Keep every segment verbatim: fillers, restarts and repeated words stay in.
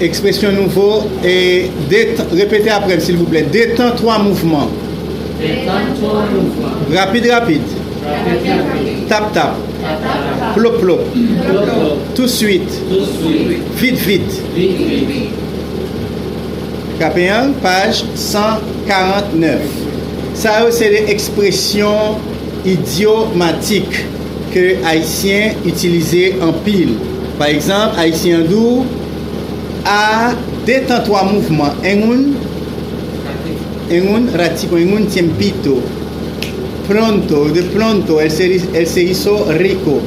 Ekspresyon nouvo, e, detan, repete apre m, silvouplè. Detan twa mouvman. Detan twa mouvman. Rapid, rapid. Rapid, rapid. Tap, tap. Tap, tap. Plop, plop. Plop, plop. Touswit. Touswit. Vit, vit. Vit, vit. Kapeyan, paj san karannèf. Sa yo se de ekspresyon idyomatik ke Ayisyen itilize anpil. Pa egzanp, Ayisyen an di w, a detan twa mouvman, en un, en un ratico, en un tiempito. Pronto, de pronto, él se, él se hizo rico.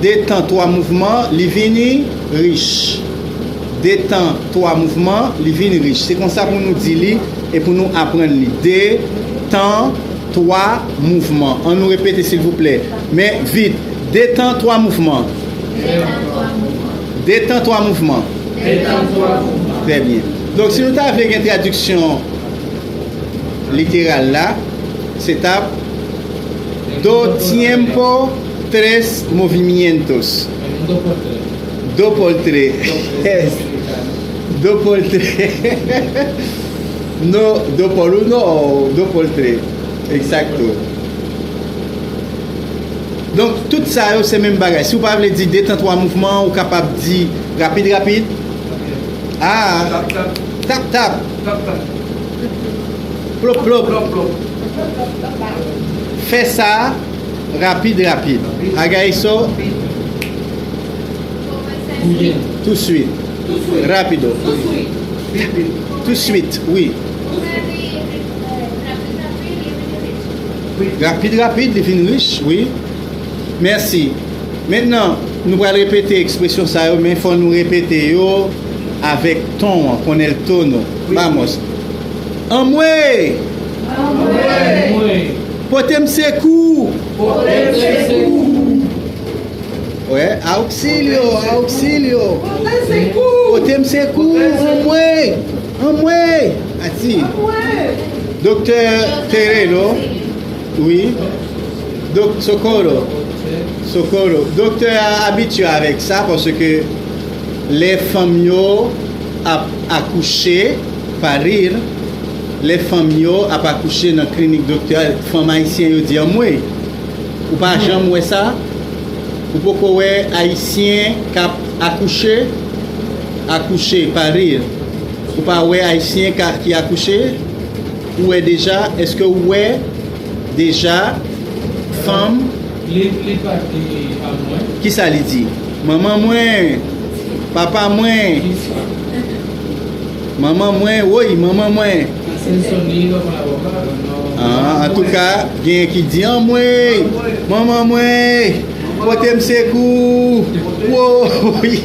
Detan twa mouvman, li vini rich. Detan twa mouvman, li vin rich. Se konsa pou nou di li e pou nou aprann li. Detan twa mouvman. An nou repete, silvouplè. Men vit. Detan twa mouvman. Detan twa mouvman. Detan twa mouvman. Trè byen. Donk, si nou ta vle gen tradiksyon literal la, se t ap do tiempo tres movimientos. Do por tres. Yes. Do por tres. No, do por uno, do por tres. Exacto. Donk, tout sa yo se menm bagay. Si w pa vle di detan twa mouvman, ou kapab di rapid, rapid. Ah, tap, tap. Tap, tap. Tap, tap. Plop, plop. Plop, plop. Fè sa rapid, rapid. Haga eso. Touswit. Touswit. Rapido. Touswit. Touswit, wi. Rapid, rapid, li vin rich, wi. Mèsi. Mentnan, nou pral repete ekspresyon sa yo, men fò nou repete yo avèk ton an, con el tono. Wi. Vamos. Anmwe! Anmwe! Pote m sekou! Pote m sekou! Wè, auxilio, auxilio. Pote sekou. Pote m sekou, anmwe, anmwe. Ati. Doktè Terreno, wi. Dok, Socorro. Socorro. Doktè a abitye avèk sa, paske lè fanm yo ap akouche, parir, lè fanm yo ap akouche nan klinik doktè a, fanm ayisyen yo di anmwe. Ou pa janm wè sa? Ou poko wè ayisyen k ap akouche? Akouche, parir. Ou pa wè ayisyen ka, ki akouche? Ou wè deja? Èske ou wè deja fanm? Li, li pa di a mwen. Kisa li di? Manman mwen, papa mwen. Kisa? Manman mwen, woy, manman mwen. Ah, antouka, genyen ki di anmwe, manman mwen, pote m sekou, woy,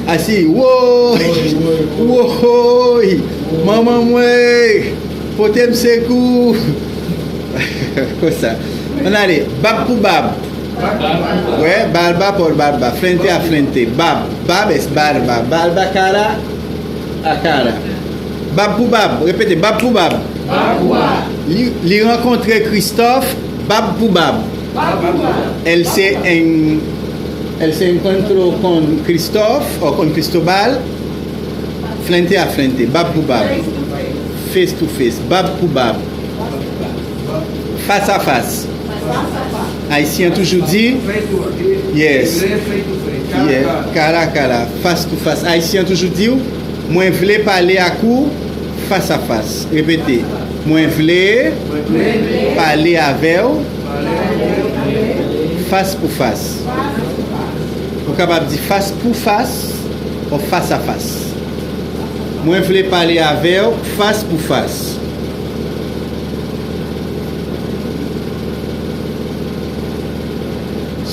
asi, woy, woy, manman mwen, pote m sekou. Konsa. Ann ale, bab pou bab. Wè, barba por barba, frente a frente, bab, bab es barba, barba cara a cara. Bab pou bab, repete, bab pou bab. Bab pou bab. Li, li rankontre Christophe, bab pou bab. Bab pou bab. Él se en, él se encuentro con Christophe o con Cristobal, frente a frente, bab pou bab. Face to face, bab pou bab. Fas a fas. Ayisyen an toujou di, yes. Yeah, cara a cara, face to face. Ayisyen an toujou di w, mwen vle pale ak ou fas a fas. Repete, mwen vle pale avè w fas pou fas. Ou kapab di fas pou fas ou fas a fas. Mwen vle pale avè w fas pou fas.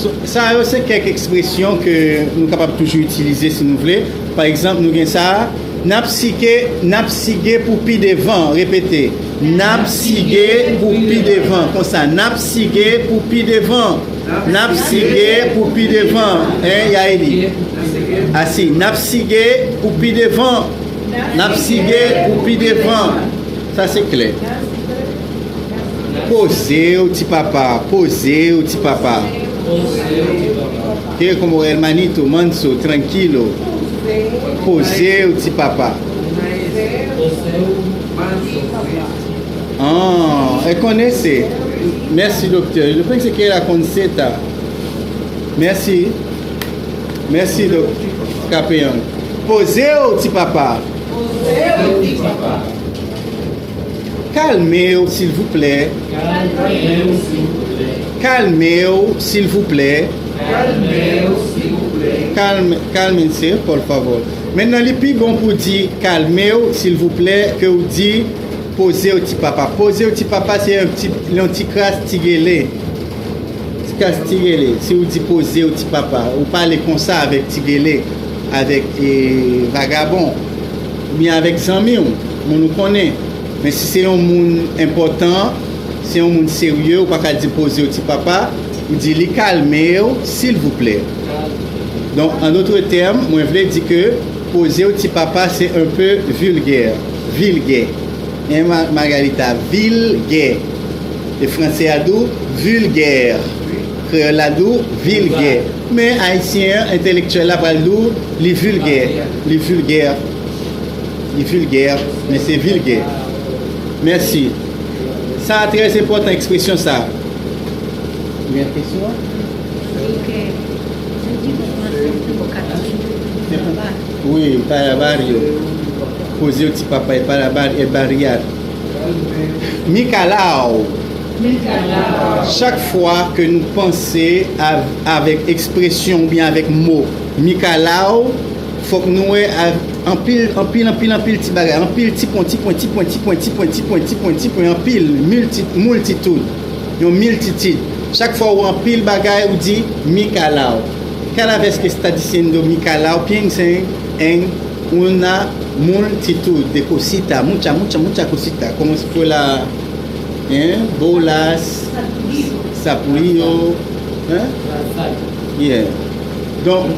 So, sa yo se kèk ekspresyon ke nou kapab toujou itilize si nou vle. Pa egzanp, nou gen sa a, n ap sige, n ap sige pou pi devan. Repete, n ap sige pou pi devan. Konsa, n ap sige pou pi devan. N ap sige pou pi devan. Hein, Yaeli? Asi, n ap sige pou pi devan. N ap sige pou pi devan. Sa se klè. Poze w, ti papa. Poze w, ti papa. Ke como hermanito, manso, tranquilo. Poze w ti papa. Ah, e konn se. Mèsi, doktè. Je pense que la konn se ta. Mèsi. Mèsi, dok. Kapeyang. Poze w ti papa. Kalme w, silvouplè. Kalme w, silvouplè. Kalme w, silvouplè. Kalme, kalme, se, por favor. Mentnan, li pi bon pou di kalme w, silvouplè, ke w di poze w ti papa. Poze w ti papa, se yon ti, yon ti kras ti gele. Ti kras ti gele, si w di poze w ti papa, ou pale konsa avèk ti gele, avèk, e, vagabon, oubyen avèk zanmi w, moun ou konnen. Men si se yon moun enpòtan, se yon moun serye, ou pa ka di poze w ti papa, ou di li kalme w, silvouplè. Donk, an dòt tèm, mwen vle di ke poze w ti papa, se un peu vulgaire, vilgè. Hein, Ma-, Margarita, vilgè. E franse a di w vulgaire. Kreyòl la di w vilgè. Men ayisyen an, entelektyèl la pral di w li vilgè. Li vilgè. Li vilgè, men se vilgè. Mèsi. Sa a trè enpòtan, ekspresyon sa a. Ou gen kesyon? Vilgè. Yo di nou panse se yon katastwòf ki anba. Wi, para barrio. Poze w ti papa, e para bar-, e barriar. Mikalaw. Chak fwa ke nou panse av-, avèk ekspresyon oubyen avèk mo mikalaw, fòk nou wè av-, anpil, anpil, anpil, anpil ti bagay, anpil ti pwen, ti pwen, ti pwen, ti pwen, ti pwen, ti pwen, ti pwen, ti pwen, anpil, milti-, multitude, yon miltitid. Chak fwa ou anpil bagay, ou di mikalaw. Cada vez que está diciendo mikalaw, piensen en una multitud de cosita, mucha, mucha, mucha cosita, como si fuera, eh, bolas, sapullo, eh? Yeah. Donk,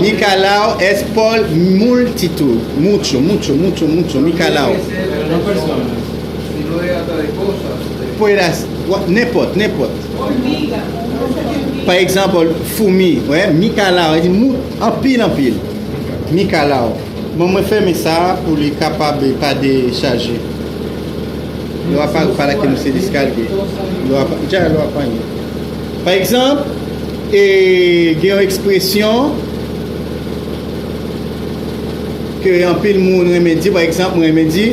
mikalaw es por multitud, mucho, mucho, mucho, mucho, mikalaw. Puedas, wa-, nenpòt, nenpòt. Pa egzanp, foumi, wè, mikalaw, li di mou-, anpil, anpil. Mikalaw. Bon, mwen fèmen sa pou li kapab pa dechaje. Lo apa pa la ke nou se deskalge. Lo apa, dja lo apa ye. Pa egzanp, e, gen yon ekspresyon ke anpil moun renmen di, pa egzanp, mwen renmen di,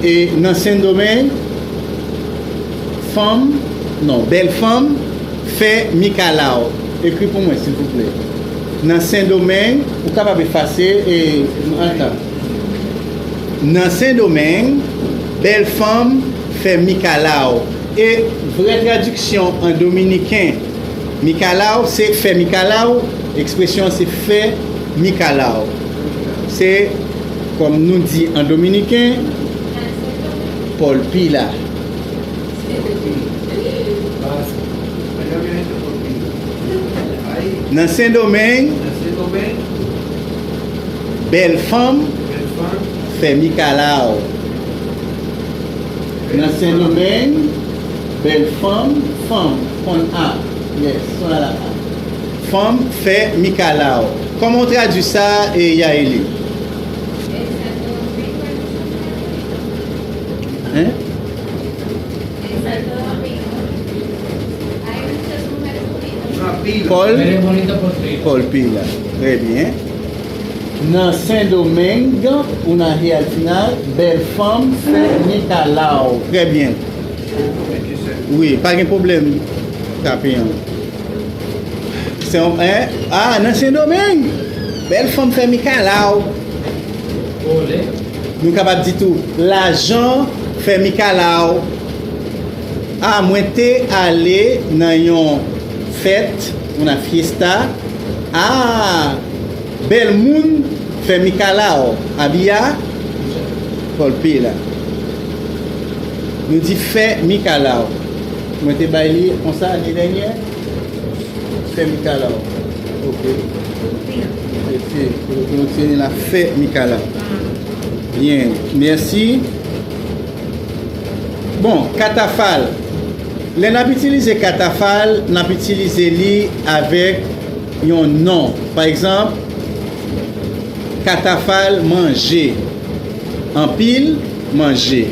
e, nan Sendomeng, fanm, non, bèl fanm, fè mikalaw. Ekri pou mwen, silvouplè. Nan Sendomeng, ou kapab efase, e, ata. Nan Sendomeng, bèl fanm fè mikalaw. E vrè tradiksyon an dominiken, mikalaw, se fè mikalaw, ekspresyon se fè mikalaw. Se, kòm nou di an dominiken, pòlpila. Nan Sendomeng, bèl fanm fè mikalaw. Nan Sendomeng, bèl fanm, fanm, konn a. Yes, son a la a. Fanm fè mikalaw. Kòman w tradui sa, e, Yaeli? Hein? Pòl? Pòlpila. Trè byen. Nan Sendomeng, una G al final, bèl fanm fè mikalaw. Trè byen. Wi, pa gen pwoblèm, Kapeyan. Se yon, en? A, nan Sendomeng, bèl fanm fè mikalaw. Nou kapab di tou, lajan fè mikalaw. A, mwen te ale nan yon fèt, una fiesta. A, bèl moun fè mikalaw. Abia, pòlpila. Nou di fè mikalaw. Mwen te bay li konsa ane dènyè. Fè mikalaw. Ok. Mèsi. Pou nou tini la fè mikalaw. Byen. Mèsi. Bon, katafal. Lè n ap itilize katafal, n ap itilize li avèk yon non. Pa egzanp, Katafal, manje. Anpil manje.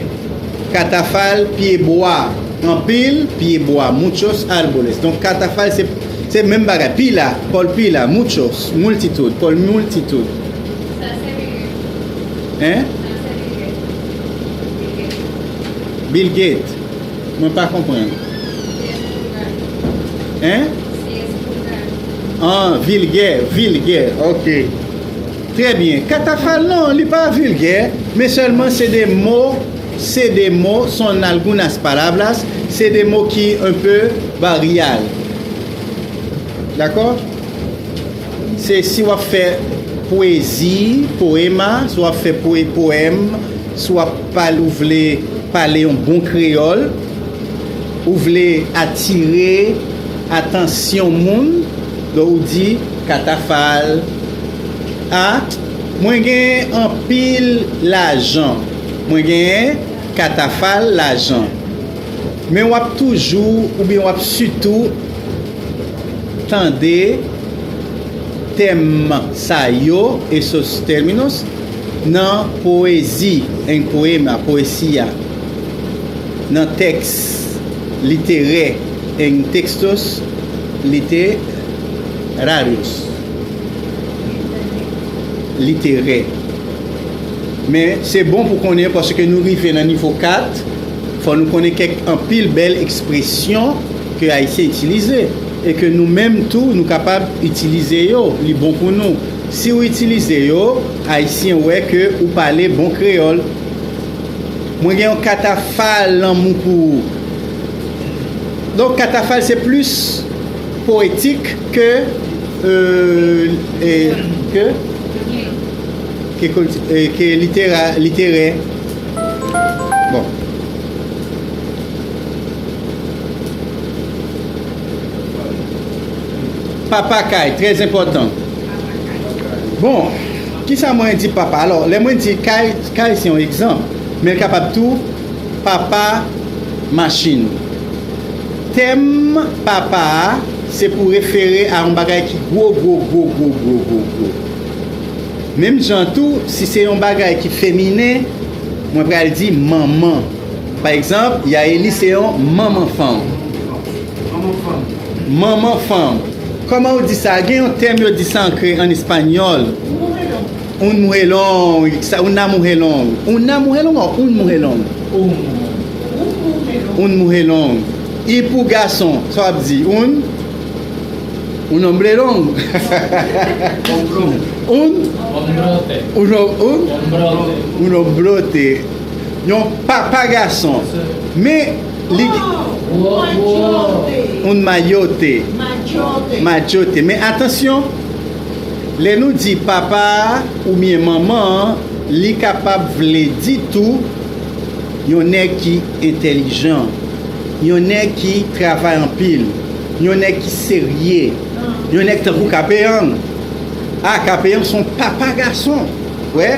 Katafal, pyebwa. Anpil pyebwa. Muchos árboles. Donk, katafal, se, se menm bagay. Pila, Paul pila. Muchos, multitud. Paul multitud. Sa se Bill Gates. Hein? Sa se Bill Gates. Bill Gates. Mwen pa konprann. Hein? Ah, vilgè, vilgè. Ok. Trè byen. Katafal non, li pa vilgè, men sèlman se de mo, se de mo, son algunas palabras, se de mo ki un peu barrial. Dakò? Se si w ap fè pwezi, poema, si w ap fè pwe-, powèm, si w ap pale, ou vle pale yon bon kreyòl, ou vle atire atansyon moun, donk ou di katafal. A, mwen gen anpil lajan. Mwen gen katafal lajan. Men w ap toujou, oubyen w ap sitou tande tèm sa yo, esos términos, nan powezi, en poema, poesía, nan tèks literè, en textos literarios. Literè. Men se bon pou konnen, paske nou rive nan nivo kat, fò nou konnen kèk anpil bèl ekspresyon ke Ayisyen itilize e ke nou menm tou nou kapab itilize yo, li bon pou nou. Si w itilize yo, Ayisyen wè ke ou pale bon kreyòl. Mwen gen yon katafal lanmou pou ou. Donk, katafal se plis poetik ke, euh, e, ke, ke, ke, e, ke litera-, literè. Bon. Papa kay, trè enpòtan. Bon, kisa mwen di papa? Alò, lè mwen di kay, kay se yon egzanp, men l kapab tou papa machin. Tèm papa a, se pou refere a yon bagay ki gwo, gwo, gwo, gwo, gwo, gwo, gwo. Menm jan tou, si se yon bagay ki feminen, mwen pral di manman. Pa egzanp, Yaeli se yon manman fanm. Manman fanm. Kòman yo di sa? Gen yon tèm yo di sa an kre-, an espanyòl. Un mujelón, sa, una mujelón. Una mujelón ou un mujelón? Un mujelón. E pou gason, sa w ap di? Un, un hombrelón. Un? Un, un? Un hombrote. Yon papa gason. Men, li, un mayote. Mayote. Men atansyon, lè nou di papa oubyen manman, li kapab vle di tou yon nèg ki entèlijan, yon nèg ki travay anpil, yon nèg ki serye, yon nèg tankou Kapeyang. A, Kapeyang se yon papa gason. Wè,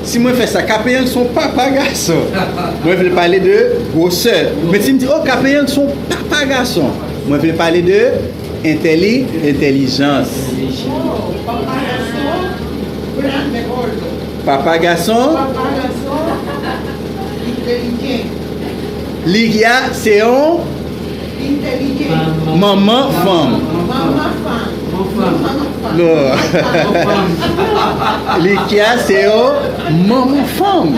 si mwen fè sa, Kapeyang se yon papa gason. Mwen vle pale de gwosè. Men si m di, o, Kapeyang se yon papa gason, mwen vle pale de entèli-, entèlijans. Papa gason. Ligia se yon manman fanm. Non. Ligia se yon manman fanm.